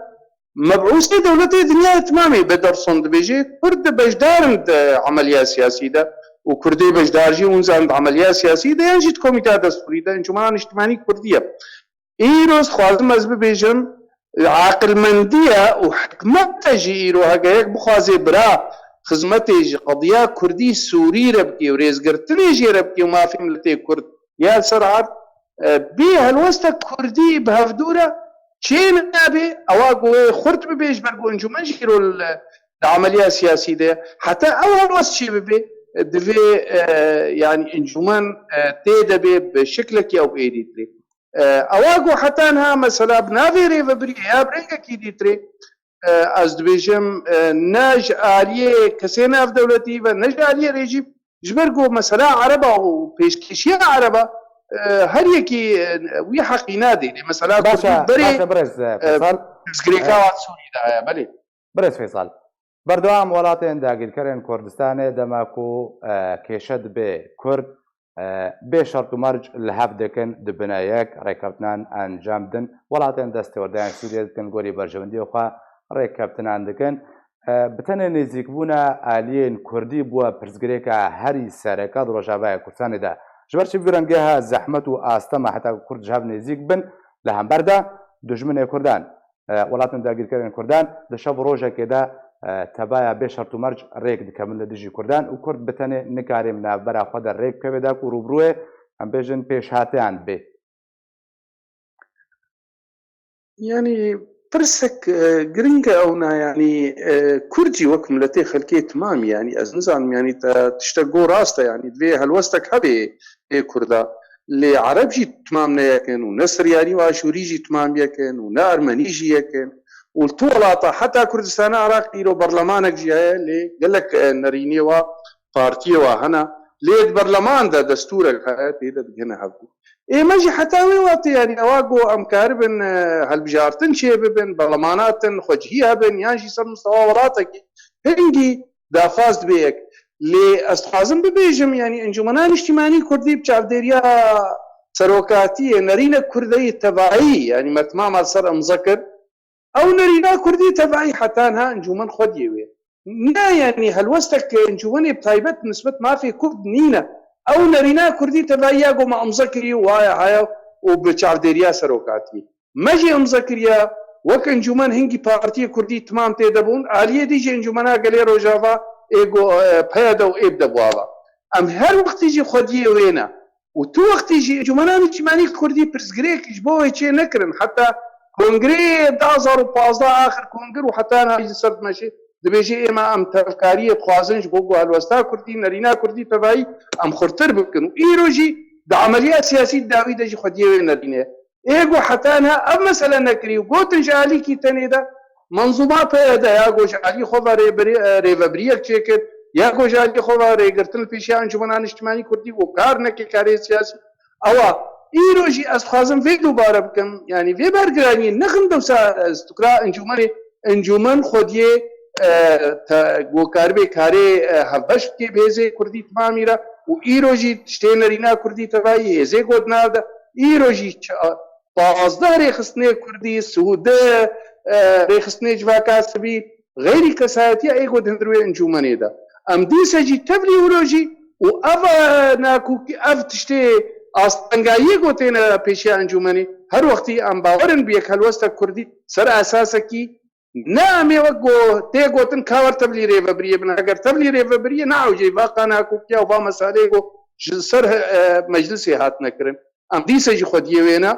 mebûsê dewletê dinyayê timamê be derson dibêje, Kurd beşdar in di emeliya siyasî de û Kurdê beşdar jî hûn zanin di emeliya siyasî de yan jî di komîteya destûrî de Encûmena Niştimanî Kurdî ye. Îro dixwazim ez bibêjim, aqilmendiye û hikmet e jî îro heke yek bixwaze bira xizmetê ji qediya Kurdî Sûrî re bike û rêzgirtinê jê re bike û mafê miletê Kurd ya li ser erd, e, bê helwestek Kurdî bi hevdû re çê nabe, ewa ku wê xurt bibe ji ber ku encûmen jî îro li, di emeliya siyasî de ye. Heta ew helwest çê bibe, e, divê, e, yanî encûmen, e, tê de bê bi şiklekî ew êdî dirê. E, ewa ku heta niha mesela bi navê rêvebiriyê ya bi rengekî dîtirê, e, ez dibêjim, e, ne ji aliyê kesê navdewletî ve ne ji aliyê rejîm, ji ber ku mesela Ereba û pêşkêşiya Ereba, e, her yekî, e, wî heqî nadê. Lê mesela Baş e, Kurdî berê, baş e, birêz, e, e, Fêsal. Pirsgirêka E, wan Sûrî de heye, belê. Birêz Fêsal. Berdewam welatên dagîrkerên Kurdistanê dema ku, e, kêşe dibe Kurd, e, bê şert û merc li hev dikin, dibine yek, rêkeftinan encam din. Welatên destêwerdayên Sûriyê dikin gorî berjewendiyê xwe rêkeftinan dikin. E, bi tenê nêzîkbûna aliyên Kurdî bûye pirsgirêka herî sereke di Rojavayê Kurdistanê de. Ji ber çi vî rengê he zehmet û astema heta ku Kurd ji hev nêzîk bin, li hember de dijminê Kurdan, e, welatên dagîrkerên Kurdan di şev rojekê de, e, tebaya bê şert û merc rêk dikevin li dijî Kurdan û Kurd bi tenê nikare bi navbera xwe de rêk bikeve da ku rûbirûyê, em bêjin, pêşhateyan bê. Yanî pirsek, e, giring e ewna, yanî, e, Kurd jî wek miletê xelkê timamî, yanî ez nizanim, yanî te tiştek got rast e, yanî divê helwestek hebe ê Kurda. Lê Ereb jî timam ne yek in û ne Siryarî û Aşûrî jî timam yek in û ne Ermenî jî yek in. Û li tu welata heta Kurdistana Iraqê îro berlemanek jî heye, lê gelek, e, nerînê wa, partiyê wa hene. Lê di berleman de destûrek heye, tê de digihine hevdû. Ê me jî heta wê wextê, yanî ewa ku em karibin, e, hilbijartin çê bibin, berlemanatin xwecihî hebin, yan jî ser mistewa welatekî hingî daxwaz dibe yek. Lê ez dixwazim bibêjim, yanî Encûmena Niştîmanî Kurdî bi çavdêriya serokatiyê nerînek Kurdeyî tevayî, yanî me timama li ser imze kir. Ew nerîna Kurdî tevayî heta niha encûmen xwediyê wê. Ne, yanî helwestek encûmenê bi taybet nisbet mafê Kurd nîne. Ew nerîna Kurdî tevayî ya ku me imze kirî û waya haya û bi çavdêriya serokatiyê. Me jî imze kiriye, wek encûmen hingî partiyê Kurdî timam tê de bûn, aliyê dî jî Encûmena Gelê Rojava ê go-, e, P Y D û ê bi de bû ava. Em her wextî jî xwediyê wê ne. Û tu wextî jî Encûmena Niştîmanî Kurdî pirsgirêk ji bo wê çê nekirin, heta Kongreyê du hazar û pazdeh axir kongir û heta niha jî ser dimeşê, dibêje, êma em tevkariyê dixwazin ji bo ku helwesta kurdî, nerîna kurdî tevayî em xurtir bikin. Û îro jî di emeliya siyasî di dawî de jî xwediyê wê nerîne. Ê ku heta niha ev mesele nekirî û gotin ji alîkî tenê de menzûma P Y D ya ku ji alî xwe ve rêbirî-, e, rêvebiriyek çêkir, ya ku ji alî xwe ve rêgirtin li pêşiya Encûmena Niştimanî Kurdî û kar neke karê siyasî. Ewa, îro jî ez dixwazim vê dubare bikim, yanî vê bergiraniyê nexin dewsa, e, stukra encûmenê, encûmen xwediyê, e, te-, ku karibê karê, e, hevbeş bike bi hêzê kurdî timamî re û îro jî tiştê nerîna kurdî tevayî hêzê got nav de, îro jî ça-, pazdeh rêxistinê kurdî, sûde, e, rêxistinê civaka sivîl, xeyrî kesayetiya ê ku di hundir wê encûmenê de. Em dîse jî tevlî wilo jî û ev, e, nakokî, ev tiştê astengayiyê ku têne pêşiya encûmenê, her wextî em bawer in bi yek helwestek kurdî ser esasekî, ne em ê wek ku tê gotin ka wer tevlî rêvebiriyê bin. Eger tevlî rêvebiriyê neewceyî va qanakokiya û va meseleyê ku ji ser, e, meclisê hatine kirin. Em dîse jî xwediyê wê ne.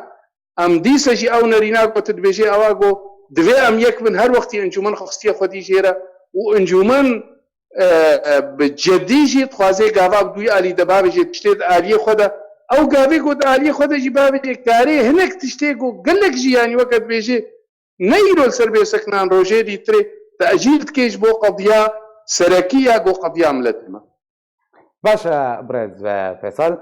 Em dîse jî ew nerîna ku tu dibêjê ewa ku divê em yek bin, her wextî encûmen xwe xistiye xwedî jê re û encûmen, e, e, bi cedî jî dixwaze gava bi dûyî alî de bavêje tiştê di aliyê xwe de. Ew gavê ku di aliyê xwe de jî bavêje karê hinek tiştê ku gelek jî, yanî weke dibêjê ne îro li ser bê sekinan rojê dîtirê tecîl dike ji bo qediya serekî ya ku qediya miletê me. Baş e, birêz ve Fêsal,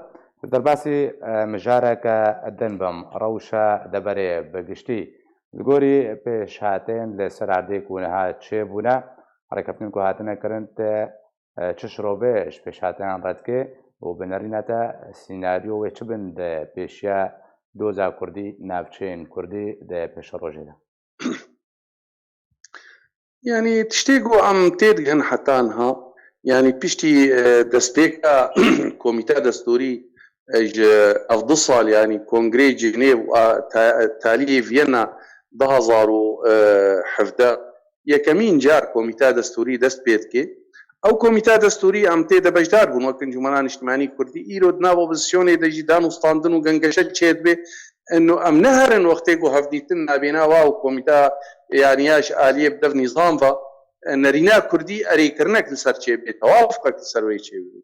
derbasî, e, mijareke din bim, rewşa deverê bi giştî. Li gorî pêşhatên li ser erdê ku niha çêbûne, rêkeftinên ku hatine kirin te, e, çi şirovê ji pêşhatên re dike û bi nerîna te sînaryo wê çi bin di pêşiya doza kurdî, navçeyên kurdî di pêşerojê de? Yanî tiştê ku em têdigihin heta niha, yanî piştî, e, destpêka Komîta Destûrî, e, ji ev du sal, yanî Kongreyê Cinêv û a, ta-, taliyê Viyena du hazar û hevdeh, yekemîn car Komîta Destûrî dest pê dike. Ew Komîta Destûrî em tê de beşdar bûn wek Encûmena Niştimanî Kurdî. Îro di nav opozîsyonê de jî dan û standin û gengeşe çêdibe. Eno em neherin wextê ku hevdîtin nabêna wa û komîta, yanî ya ji aliyê bi dev nîzam ve, e, nerîna kurdî erêkirinek li ser çêbê, tewafqek li ser wê çêbê.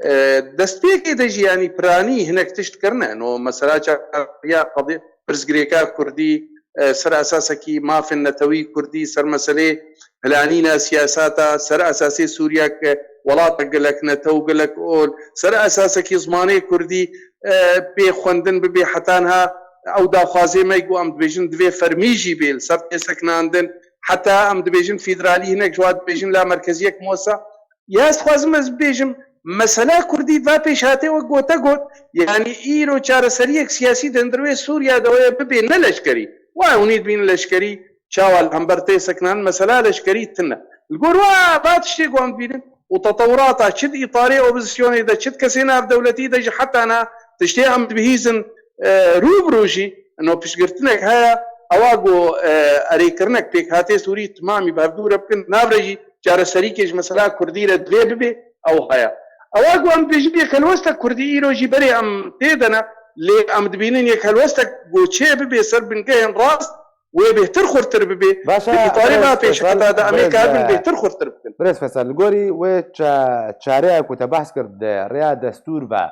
E, destpêkê de jî yanî piranî hinek tişt kirine. No mesela çareya qedê pirsgirêka kurdî, e, ser esasekî mafên netewî kurdî, ser meselê planîna siyaseta, ser esasê Sûriya ke welatek gelek netew gelek ol, ser esasekî zimanê kurdî, e, pê xwendin bibe heta niha ew daxwazê me ku em dibêjin divê fermî jî bê li ser tê sekinandin, heta em dibêjin federalî hinek ji wa dibêjin la merkeziyek muwesa. Ya ez dixwazim ez bibêjim, mesela kurdî va pêşhatê wek gote got, yanî îro çareseriyek siyasî di hundir wê Sûriya de wê bibê ne leşkerî. Wa hûnî dibînin leşkerî, çawa li hember tê sekinan mesela leşkerî tune. Li gor wa va tiştê ku em dibînin û tetewirata çi di îtarê opozîsyonê de, çi di kesê navdewletî de jî heta na tiştê em dibihîzin, e, rû bi rû jî, ino piştgirtinek heye, ewa ku, e, erêkirinek pêkhatê Sûrî timamî bi hevdû re bikin, navre jî çareserîkê ji mesela Kurdî re divê bibe, ew heye. Ewa ku em dibêjin yek helwestek Kurdî îro jî berê em tê de ne, lê em dibînin yek helwestek ku çê bibe ser bingehên rast, wê bêhtir xurtir bibe. Baş e, Di îtarê birêz va Fêsal, pêşketa de em ê birêz, karibin e, bêhtir xurtir bikin. Birêz Fêsal, li gorî wê ça-, çareya ku te behs kir di rêya destûr ve,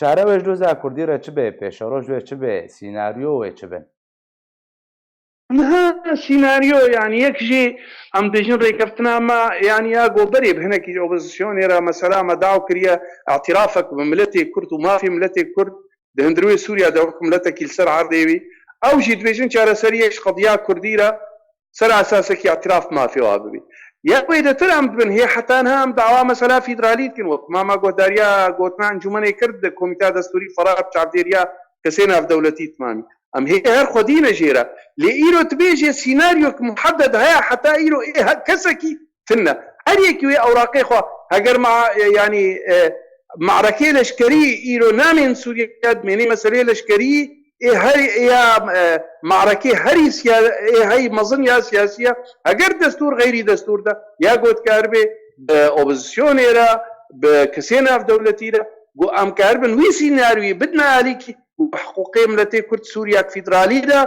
çare wê ji doza Kurdî re çi bê, pêşeroj wê çi bê, sînaryo wê çi bin? Niha sînaryo, yanî yek jî em dibêjin rêkeftina me, yanî ya goberê bi hinekî ji opozîsyonê re mesela me daw kiriye, îtirafek bi miletê Kurd û mafê miletê Kurd di hundirê Sûriya de wek miletekî li ser erdê wî. Ew jî dibêjin çareseriyek ji qediya Kurdî re ser esasekî îtiraf mafê wa bibî. Ya wêdetir em dibin hê heta niha em dawa mesela federalî dikin, wek mama guhdariya gotina encûmenê kir di Komîta Destûrî Feraq çavdêriya kesê navdewletî timamî. Em hê her xwedî ne jê re. Lê îro tu bêjê sînaryok muhedded heye heta îro ê he-, kesekî tune. Her yekî wê ewraqê xwe, heger ma, e, yanî, e, marekê leşkerî îro namên Sûriye dimênê meselê leşkerî ê her ya, e, marekê herî siya-, ê hey mezin ya siyasî ye. Heger destûr xeyrî destûr de ya gotkaribê bi opozîsyonê re, bi kesê navdewletî re, ku em karibin wî sînaryî bidine alîkî, û bi hiqûqê miletê Kurd Sûriya federalî de,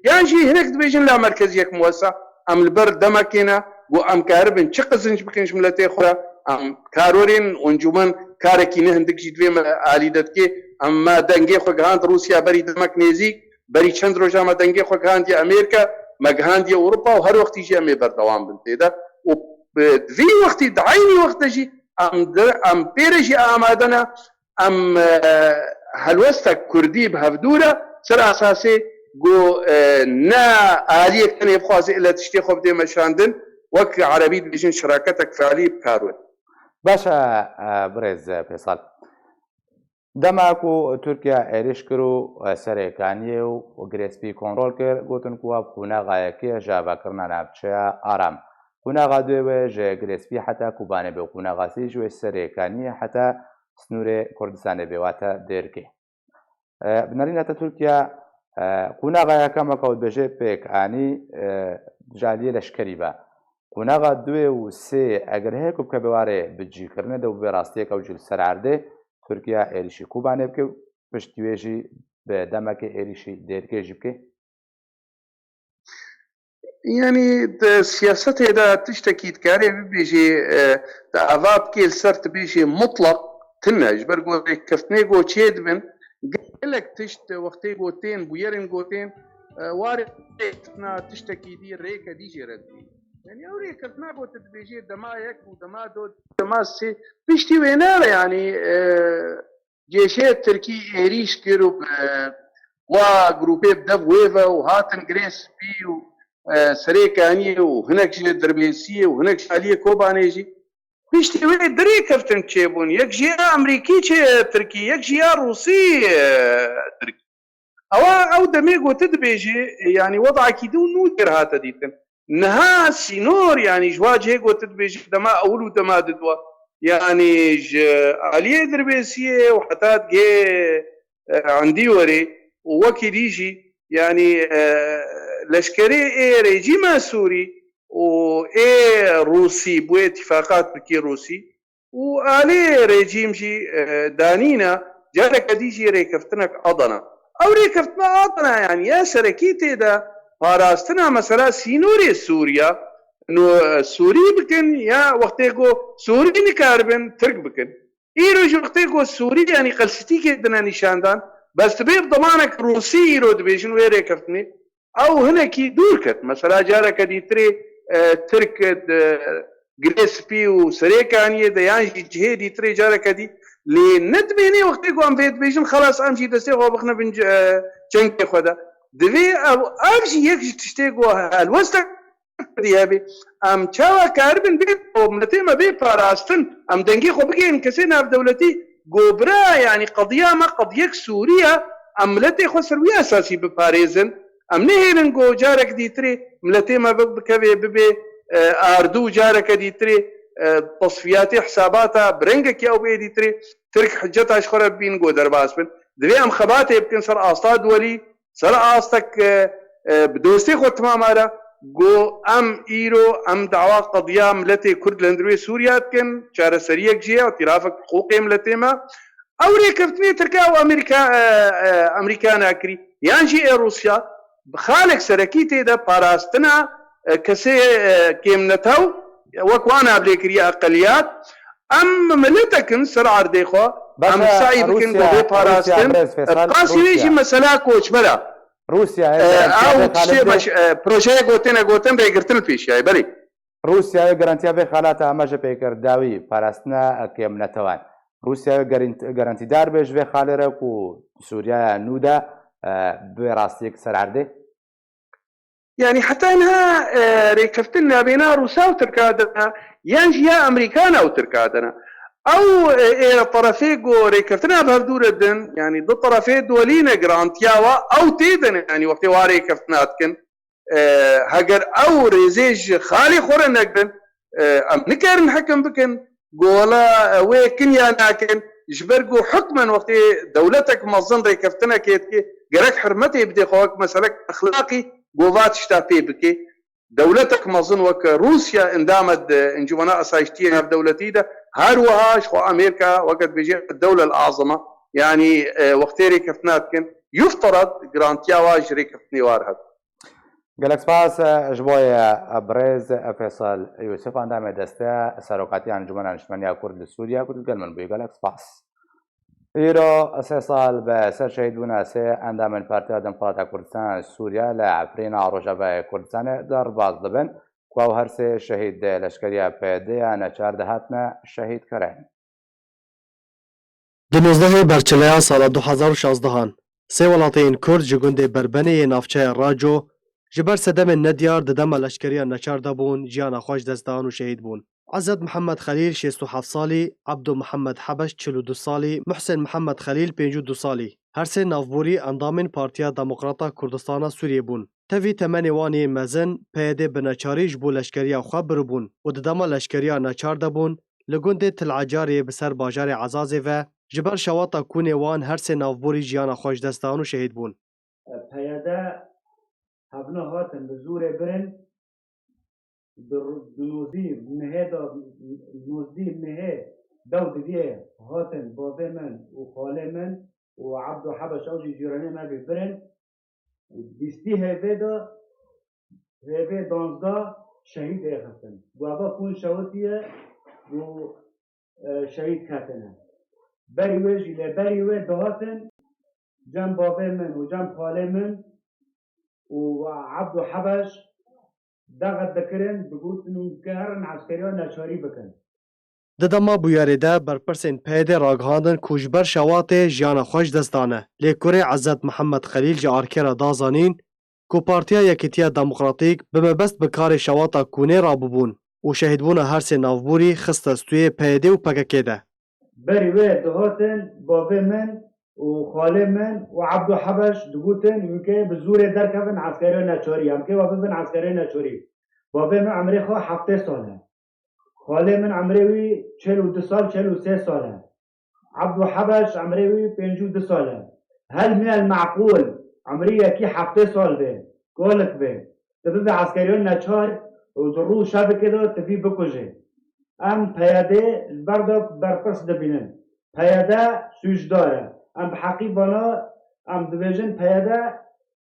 yan jî hinek dibêjin la merkeziyek muwesa. Em li ber demekê ne, ku em karibin çi qizinc bikin ji miletê xwe re, em karorên encûmen karekî ne hindik jî divê me alî de dike. Em me dengê xwe gihand Rûsya berî demek nêzîk, berî çend roja me dengê xwe gihandiye Amerîka, me gihandiye Ewropa û her wextî jî em ê berdewam bin tê de. Û, e, di vî wextî, di eynî wext de jî em di, em pê re jî amade ne, em, e, helwestek kurdî bi hevdû re ser esasê ku, e, ne aliyek tenê bixwaze ile tiştê xwe bidê meşandin, wek erebî dibêjin şiraketek fealî bi kar were. Baş e, e, birêz Fêsal. Dema ku Tirkiye êrîş kir û, e, Serê Kaniyê û Girê Spî kontrol kir, gotin ku ev qonaxa yekê ji avakirina navçeya Aram. Qonaxa duê wê ji Girê Spî heta Kobanê bê û qonaxa sê jî wê Serê Kaniyê heta sînorê Kurdistanê bê, wate Dêrkê. E, bi nerîna te Tirkiye, e, qonaxa yekem weke dibêje pêk anî, e, ji aliyê leşkerî ve. Qonaxa duê û sê eger heye ku bikeve warê bi cîkirine de û bi rastiyeke ew jî li ser erdê, Tirkiye êrîşî Kobanê bike, piştî wê jî bi demekê êrîşî Dêrkê jî bike? Yanî di siyasetê de tiştekî dikarê bibêjê, e, di ava bikê li ser dibêjê mutlaq tune. Ji ber ku rêkeftinê ku çêdibin, gelek tişt wextê ku tên bûyerên ku tên, e, warê rêkeftina tiştekî dî, rêke dî jê re dibî. Yanî ew rêkeftina ku tu dibêjê dema yek û dema do, dema sê, piştî wê ne, yanî, e, Cêşê Tirkî êrîş kir û bi wa grûpê bi dev wê ve û hatin Girê Spî û, e, Serê Kaniyê û hinek ji Dirbêsiyê û hinek ji aliyê Kobanê jî. Piştî wê du rêkeftin çêbûn. Yek jî ya Amerîkî çê Tirkî, yek jî ya Rûsî, e, Tirkî. Ewa ew demê ku tu dibêjî, yanî wedakî dû nû jêr hate dîtin. Niha sînor, yanî ji wa cihê ku tu dibêjî dema ewil û dema didwa. Yanî ji aliyê Dirbêsiyê û heta digê, e, Endîwerê û wekî dî jî, yanî, e, leşkerê ê rejîma Sûrî û ê Rûsî, bo îtîfaqa Tirkî-Rûsî, û alê rejîm jî, e, danîne, careke dî jî rêkeftinek Adana. Ew rêkeftina Adana, yanî ya serekî tê de parastina mesela sînorê Sûriya, no, e, Sûrî bikin ya wextê ku Sûrî nikaribin Tirk bikin. Îro jî wextê ku Sûrî, yanî qelsitîkê dine nîşandan, bes dibê bi demanek Rûsî îro dibêjin wê rêkeftinê. Ew hinekî dûr ket. Mesela careke dîtirê, e, Tirk di Girê Spî û Serê Kaniyê de yan jî cihê dîtirê careke dî lê nedimênê wextê ku em vê dibêjin, xelas em jî destê xwe bixine bin, e, çengê xwe de. Divê ew, ev jî yek ji tiştê ku helwestek kurdî hebe. Em çawa karibin bê, û miletê me bê parastin? Em dengê xwe bigihînin kesê navdewletî, go bira, yanî qediya me qediyek Sûrî ye, em miletê xwe ser wî esasî biparêzin. Em nehêlin go carek dîtirê miletê me bi-, bikevê bibê, e, ardû, careke dîtirê, e, tesfiyatê hesabata bi rengekî ew bê dîtirê, Tirk hiceta ji xwe re bibîn go derbas bin. Divê em xebatê bikin ser asta duwelî, ser astek, e, e, bi dostê xwe timama re, go em îro, em dawa qediya miletê Kurd li hundirê Sûriya dikin, çareseriyek jê ye, îtirafek bi hiqûqê miletê me. Ew rêkeftinê Tirkiye û Amerîka, e, e, Amerîka nakirî, yan jî ê Rûsya, bi xalek serekî tê de parastina, e, kesê, e, kêmnetew, wek wan a bilêkiriye eqeliyat. Em miletek in ser erdê xwe, em Baş e, sey bikin ku Rûsya, bê Rûsya, parastin. Birêz Fêsal, Qasî wê jî Rûsya. Mesela koçber e. Rûsya, e, garantiya ew vê tiştê xalê baş, e, projeyê gotine gotin rêgirtin li pêşiyayê, belê. Rûsya, e, garantiya vê xalata me ji pêkir dawî parastina, e, kêmnetewan. Rûsya, e, garant-, garantîdar be ji vê xalê re ku Sûriyaya nû de, e, bi rastiyek ser erdê? Yanî heta niha, e, rêkeftin nabêna Rûsa û Tirka de ne, yan jî ya Amerîkana û Tirka de ne. Ew, e, ê terefê ku rêkeftina bi hevdû re din, yanî du terefê duwelî ne garantiya wa, ew tê de ne, yanî wextê wa rêkeftina dikin. E, heger ew rêzê ji xalê xwe re negirin, e, em nikarin hekim bikin. Gola, e, wê kinya nakin, ji ber ku hukmen wextê dewletek mezin rêkeftinekê dike, gerek hurmetê bidê xwe wek meselek exlaqî, gova tişta pê bike. Dewletek mezin wek Rûsya endame di Encûmena Asayiştiyê Navdewletî de, her wiha ji xwe Amerîka weke dibêje dewle el azima. Yanî, e, wextê rêkeftina dikin, yuftered garantiya wa ji rêkeftinê wa re hebe. Gelek spas, e, ji bo ye, e, birêz, e, Fêsal Yûsif, endamê desteya serokatiya Encûmena Niştmeniya Kurd li Sûriye ku digel min bûyî. Gelek spas. Îro sê sal bi ser şehîdbûna sê endamên Partiya Demokrata Kurdistan Sûriye li Efrîna Rojavayê Kurdistanê derbas dibin, ku ew her sê şehîd leşkeriya P Y D ya neçar de hatine şehîdkirin. Di nozdehê berçileya sala du hezar û şazdehan, sê welateyên Kurd ji gundê Berbenê yê navçeya Raco, ji ber sedemên nediyar di dema leşkeriya neçar de bûn, jiyana xwe ji dest dan û şehîd bûn. Ezet Mihemed Xelîl şêst û heft salî, Ebdo Mihemed Hebeş çil û du salî, Muhsin Mihemed Xelîl pêncî û du salî. Her sê navborî endamên Partiya Demokrata Kurdistana Sûriyê bûn. Tevî temenê wan yê mezin, P Y D bi neçarî ji bo leşkeriya xwe biribûn û di dema leşkeriya neçar de bûn, li gundê Til Ecarê bi ser bajarê Ezazê ve, ji ber şewata kûnê wan her sê navborî jiyana xwe ji dest dan û şehîd bûn. P Y D hevna hatin bi zorê birin, di ru-, di nozdî mehê de, nozdî mehê dew diviyê hatin bavê min û xalê min û Ebdo Hebeş ew jî cîranê me bî birin. Bîstî hêvê de, hêvê danzdeh şehîd êxistin. Gava kûn şewitiye û, e, şehîd ketine. Berî wê jî, lê berî wê dihatin cem bavê min û cem xalê min û Ebdo Hebeş daxet dikirin, digotin hûn ke herin eskeriya neçarî bikin. Di dema bûyerê de berpirsên P Y D ragihandin ku ji ber şewatê jiyana xwe ji dest dane. Lê kurê Ezet Mihemed Xelîl ji Arkê re da zanîn ku Partiya Yekîtiya Demokratîk bi mebest bi karê şewata kûnê rabûbûn û şehîdbûna her sê navborî xiste stûyê P Y D û P K K de. Berî wê dihatin bavê min û xalê min û Ebdo Hebeş digotin, wî ke bi zorê derkevin eskeriya neçarî, em kê we bibin eskeriya neçarî. Bavê min emrê xwe heftê sal e. Xalê min emrê wî çil û du sal, çil û sê sal e. Ebdo Hebeş emrê wî pêncî û du sal e. Hel min el meqûl, emrê yekî heftê sal be, kolik be. Tu bibe eskeriya neçar û di rû şevekê de tu vî bikujê. Em P Y D li ber de berpirs dibînin. P Y D sûcdar e. Em bi heqî vana, em dibêjin P Y D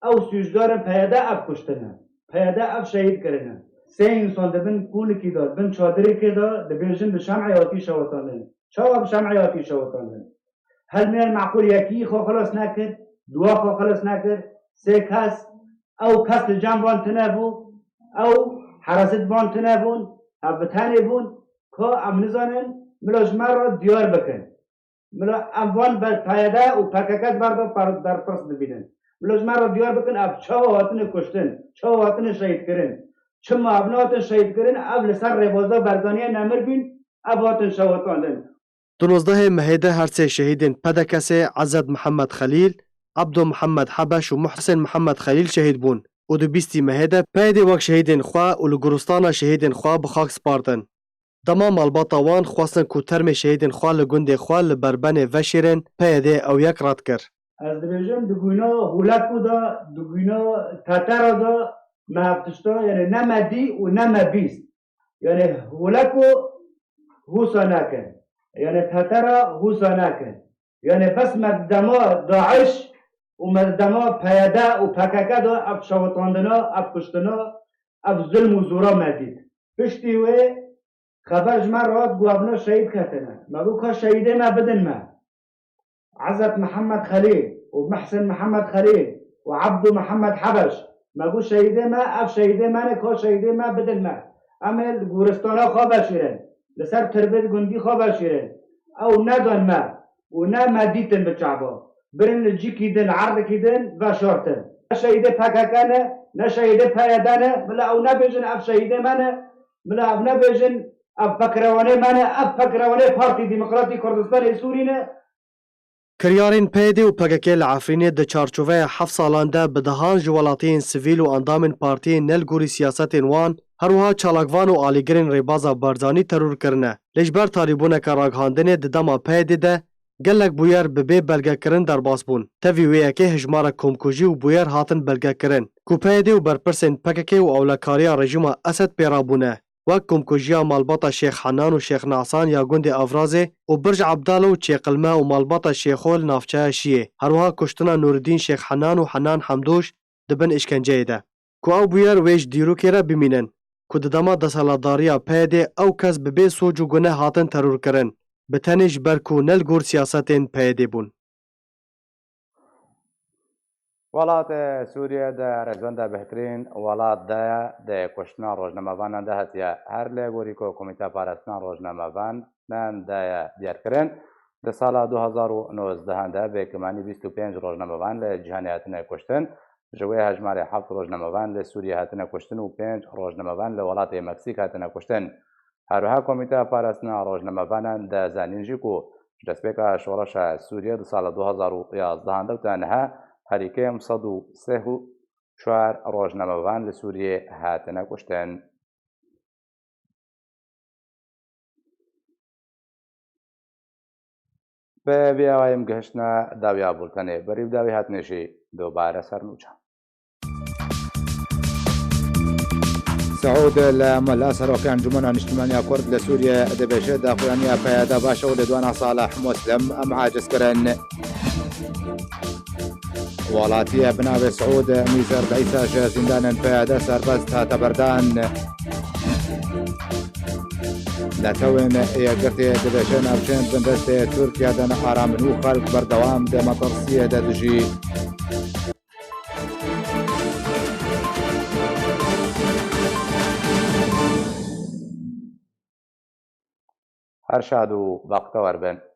ew sûcdar in, P Y D ev kuştine. P Y D ev şehîd kirine. Sê însan di bin kûlikî de, bin çadirêkê de dibêjin bi şem'ê hatî şewitandin. Çawa bi şem'ê hatî şewitandin? Hel min el meqûl yekî xwe xilas nekir, dua xwe xilas nekir, sê kes, ew kes li cem van tune bû, ew heraset van tune bûn, ev bi tenê bûn, ka em nizanin, mila ji me re diyar bikin. Mila em van ber P Y D û P K K di ber de per-, berpirs dibînin. Mila ji me re diyar bikin, ev çawa hatine kuştin, çawa hatine şehîdkirin. Çima ev nehatin şehîdkirin, ev li ser rêbaza Berdaniyê nemir bûn, ev hatin şewitandin. Di nozdehê mehê de her sê şehîdên P D K S'ê Ezet Mihemed Xelîl, Ebdo Mihemed Hebeş û Muhsin Mihemed Xelîl şehîd bûn û di bîstî mehê de P Y D'ê wek şehîdên xwe û li goristana şehîdên xwe bi xak spartin. Dema malbata wan xwestin ku termê şehîdên xwe li gundê xwe li Berbenê veşêrin, P Y D ew yek red kir. Ez dibêjim, di gûna Holeko de, di gûna Tetera de me ev tişta, yani ne me dî û ne me bîst. Yani Holeko husa neke. Yani Tetera husa neke. Yani bes me dema DAIŞ û me dema P Y D û P K K de ev şewitandina, ev kuştina, ev zilm û zora me dît. Piştî wê xeber ji me re hat ku evna şehîd ketine. Me got ka şehîdê me bidin me. Ezet Mihemed Xelîl û Mihsin Mihemed Xelîl û Ebdû Mihemed Hebeş. Me got şehîdê me, ev şehîdê me ne, ka şehîdê me bidin me. Em ê li goristana xwe veşîrin. Li ser tirbê gundî xwe veşîrin. Ew nedan me û ne me dîtin bi çava. Birin li cîkî din, erdikî din veşartin. Ne şehîdê P K K ne, ne şehîdê P Y D ne. Bila ew nebêjin ev şehîdê me ne. Bila ev nebêjin ev pekrewanê me ne. Ev pekrewanê Partî Demokratî Kurdistanê Sûrî ne. Kiryarên P Y D û P K K li Efrînê di çarçoveya heft salan de bi dehan ji welatiyên sivîl û endamên partiyên ne li gorî siyasetên wan, her wiha çalakvan û alîgirên rêbaza Barzanî teror kirine. Lê ji ber talîbûneke ragihandinê di dema P Y D de gelek bûyer bi bê belgekirin derbas bûn. Tevî wê yekê hejmara komkujî û bûyer hatin belgekirin ku P Y D û berpirsên P K K û ewlekariya rejîma Esed pê re bûne. wek komkujiya malbata Şêx Henan û Şêx Nasan ya gundê Avrazê û Birj Ebdal û Çêqilme û malbata Şêxo li navçeya Şiyê, herwiha kuştina Nûreddîn Şêx Henan û Henan Hemdûş di bin îşkenceyê de. Ku ew bûyer wê ji dîrokê re bimînin, ku di dema desthilatdariya P Y D'ê ew kes bi bê soc û gune hatin terorkirin, bi tenê ji ber ku ne li gor siyasetên P Y D'ê bûn. Welatê Sûriye di rêzbenda bêhtirîn welat de ye, di kuştina rojnamevanan de hatiye. Her li gorî ku Komîteya Parastina Rojnamevanan de ye diyarkirin, di sala du hezar û nozdeh de bêgumanî bîst û pênc rojnamevan li cîhanê hatine kuştin. Ji wê hejmarê heft rojnamevan li Sûriye hatine kuştin û pênc rojnamevan li welatê Meksîk hatine kuştin. Herwiha Komîteya Parastina Rojnamevanan de zanîn jî ku ji destpêka şoreşa Sûriye di sala du hezar û yazdeh de û ta niha herî kêm sed û sê û çar rojnamevan li Sûriyê hatine kuştin. Bi vî awayî em gihiştine dawiya bultenê. Berî bi dawî hatinê jî dubare ser nûçe. Seûd li Mela Serokê Encûmena Niştimaniya Kurd li Sûriyê dibêje daxuyaniya P Y D baş e û lêdwana Salih Muslim em aciz kirin. Welatiyê bi navê Seûd Mîzer Dîsa ji zîndanên P Y D serbest hate berdan. Netewên Yekgirtî dibêje navçeyên bindestê Tirkiye de nearamin û xelk berdewam di metirsiyê de dijî. Her şad û bextewer bin.